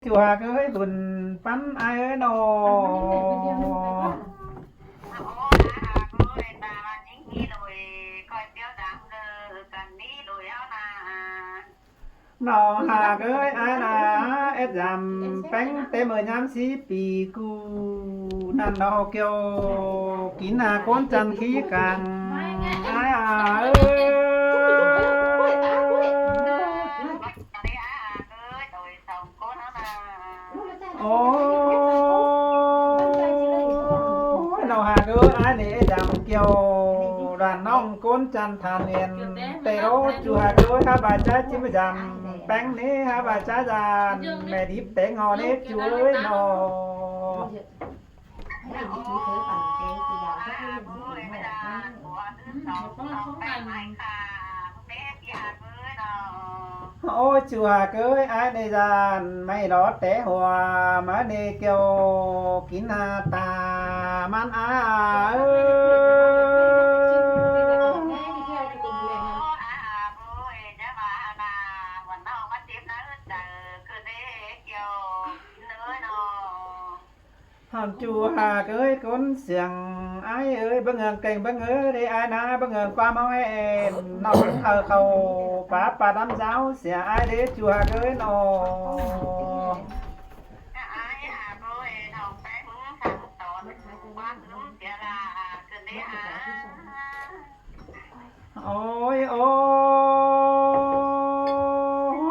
ຈົວເອີຍ ບຸນປັນອ້າຍເອີຍເນາະ. ນ້ອງຮັກເອີຍ ອ້າຍນາ ແອດຢາມແປ້ງແຕ່ເມື່ອຍາມສີ່ປີກູນັ້ນເນາະ ກ່ຽວກິນນາ ຄົນຈັນຂີ້ກັງ ອ້າຍເອີຍ. ໂອ້ຍ ນ້ອງຮັກເອີຍ ອ້າຍນີ້ດຳກ່ຽວ ຫຼານນ້ອງຄົນຈັນທານແອນ ແຕ່ໂລຈູຮັກເອີຍ ຫາບາຈາຈິມຍາມແປ້ງນີ້ ຫາບາຈາຈານແມ່ດິບແຕງຫໍ່ນີ້ ຈູເອີຍເນາະ. ໂອ້ຍ ຈູຮັກເອີຍ ອ້າຍໃນຈານ ໄມ້ຫຼອດແຕ່ຫົວ ມາເນກ່ຽວກິນໜ້າຕາມັນ ອ້າຍເອີຍ. ເຮົາຈູຮັກເອີຍ ຄົນເສຍງອ້າຍເອີຍ ເບິ່ງເອີງເກັ່ງ ເບິ່ງເອີເດອ້າຍນາ ເບິ່ງເອີງຄວາມເຮົາແຮງ ນ້ອງເອົາເຂົ້າປາປາດຳເຈົ້າເສຍອ້າຍເດ ຈູຮັກເອີຍເນາະ. ໂອ້ຍ ໂອ້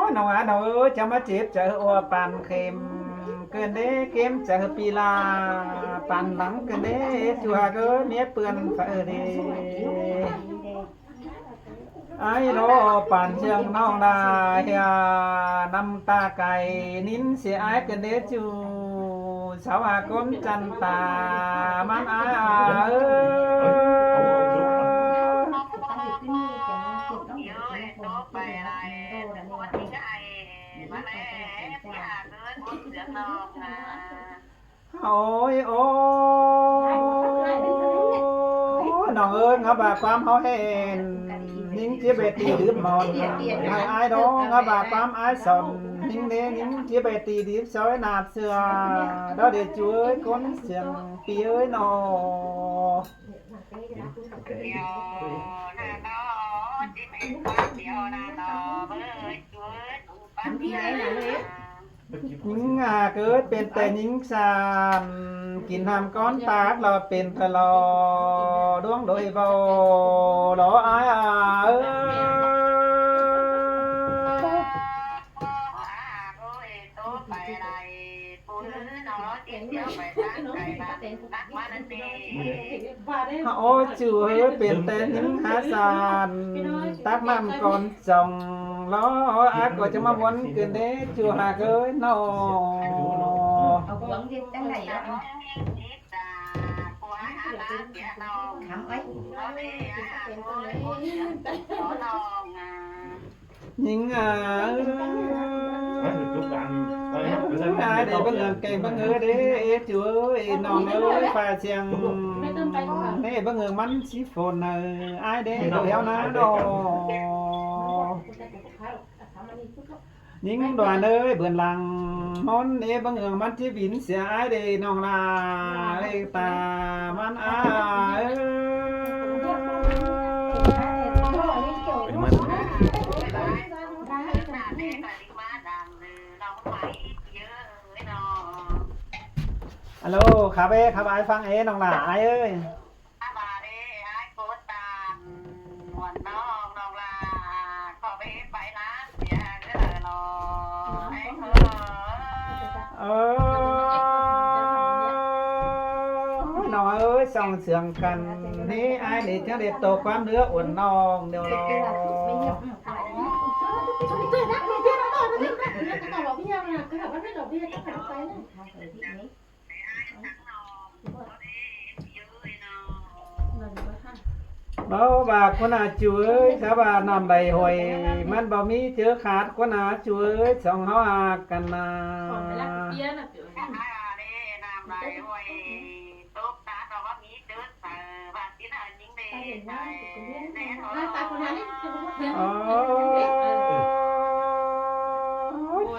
ຍ ນ້ອງອາ ນ້ອງເອີຍ ຈະມາເຈັບໃຈເອີ ປານເຂັມເກີນເດ້ ເຂັມໃຈເອີ ປີລາ ປານຫຼັງເກີນເດ້ ຈູຮັກເອີຍ ເມຍເປື້ອນໄຟເອີເດ້ ອ້າຍລໍປານເຊື່ອງນ້ອງດາເຮຍ ນ້ຳຕາໄກ່ ນິນເສຍອ້າຍເກີນເດ້ ຈູ ສາວອາກົນຈັນຕາ ມັນອາເອີຍ. ໂອ້ຍ ໂອ້ຍ ນ້ອງເອີຍ ງາບາຄວາມເຮົາແຮງ ຍິງຈິໄປຕີດື່ມໝອນ ໃຫ້ອ້າຍດອງ ງາບາຄວາມອ້າຍສອນ ຍິງເດ້ ຍິງຈິໄປຕີດື່ມຊອຍໜາດເສືອ ດອກເດຈູເອີຍ ຄົນສຽງປີເອີຍເນາະ. ຍິງອາເກີດເປັນແຕ່ຍິງຊານ ກິນນ້ຳກ້ອນຕາກລອດເປັນທະລອ ດວງໂດຍເບົາ ລໍອາເອີຍ. ໂອ້ ຈູເອີຍ ເປັນແຕ່ຍິງຫາສານ ຕັກນ້ຳກ່ອນຈອງ ລໍອາກໍຈະມາວົນຄືນເດ້ ຈູຮັກເອີຍເນາະ. ເອົາຫວງເຮັດຈັ່ງໃດເນາະ ຄຳເອີຍ. ຍິງເອີຍ ເອີຍ ອ້າຍເດ້ ເບິ່ງເອີງເກັ່ງ ເບິ່ງເອີເດ້ ເອຈູເອີຍ ນ້ອງເອີຍ ຟ້າສຽງ ເດ້ ເບິ່ງເອີງມັນຊິຝົນ ເອີຍ ອ້າຍເດ້ ແຖວໜ້າດອກ ຍິງດວນເອີຍ ເບືອນຫຼັງ ມົນເອ ເບິ່ງເອີງມັນຊິບິນເສຍ ອ້າຍເດ້ ນ້ອງຫຼ້າ ເລກຕາມັນ ອ້າຍເອີຍ. ອາໂລ ຂັບເອ ຂັບອ້າຍຟັງເອ ນ້ອງຫຼ້າ ອ້າຍເອີຍ. ເອີ ນ້ອງເອີຍ ສ່ອງເຊື່ອງກັນ ເນ ອ້າຍເນ ຈັ່ງໄດ້ໂຕຄວາມເຫຼືອອ່ອນນ້ອງແນວລອ. ເວົ້າວ່າຄົນອາຈູເອີຍ ຖ້າວ່ານ້ຳໄຫຼຫ້ວຍ ມັນບໍ່ມີເຈີຂາດ ຄົນອາຈູເອີຍ ສອງເຮົາຮັກກັນນາ. ໂອ້ຍ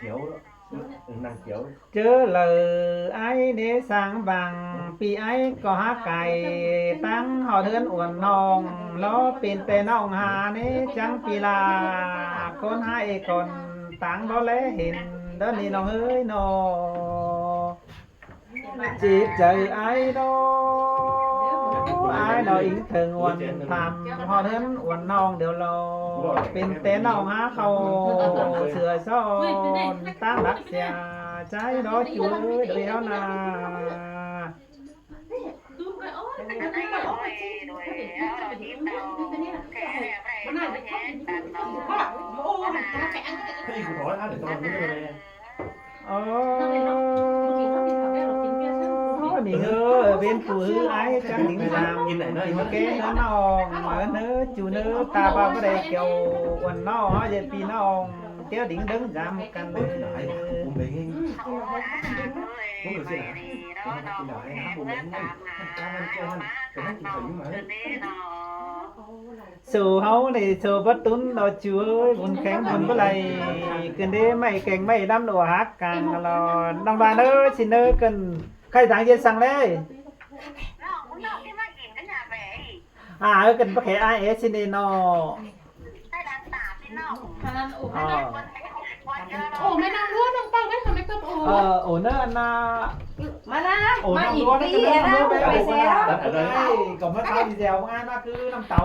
ຂຽວ ໜັງຂຽວ ເຈີເລີຍອ້າຍເນ ສ້າງບັງ ປີອ້າຍກໍຫາໄກ ຕັ້ງຮອດເຮືອນອວນນ້ອງ ລໍເປັນແຕ່ນ້ອງຫາເນ ຈັ່ງປີລາ ຄົນຫາເອກອນ ຕ່າງບໍ່ແລເຫັນ ເດີນີ້ນ້ອງເອີຍເນາະ. ຈິດໃຈອ້າຍເນາະ ອ້າຍເນາະ ອີງເຖິງອວນທຳ ຮອດເຮືອນອວນນ້ອງດຽວລໍ ເປັນແຕ່ນ້ອງຫາເຂົ້າເຊື່ອຊ້ອນ ຕາມລັກເສຍໃຈເນາະ ຈູເອີຍດຽວນາ. ໂອ້ ນີ້ເອີ ເປັນຜູ້ຮືອ້າຍຈັກດິງສາມ ກິນໄດ້ເນາະ ກິນແກງເນາະ ນ້ອງເອີ ເນີ ຈູເນີ ຕາວ່າບໍ່ໄດ້ກ່ຽວ ອວນນ້ອງ ເຮົາເປັນພີ່ນ້ອງ ກ່ຽວດິງເດິງຢາມກັນເດີ. ໂສເຮົານີ້ໂສບໍ່ຕຸນດອກ ຈູເອີຍ ບຸນແຂງບຸນບໍ່ໄຫຼ ກຶນເດໄມ້ແກງໄມ້ດຳໂລຫັກກາງລອ ນ້ອງບານເອີຍ ຊິເນີ ກຶນໄຂ່ທາງເຢັນສັງເລີຍ ອາ ເອີ ກຶນປະແຂອາເອຊິເນເນາະ. ໂອ້ ແມ່ນາງລ້ວນ ນ້ອງເຕົ້າ ແມ່ນ ເອີ ໂອເນີ ອັນນ່າ ມານະ ໂອ ມາອີກ ນຳດ້ວຍ ປີ ນຳດ້ວຍ ແມ່ ໄປແຊວ ເອີຍ ກໍມາເຊົາດີແຊວ ງານມາຄືນ້ຳເຕົ້າ.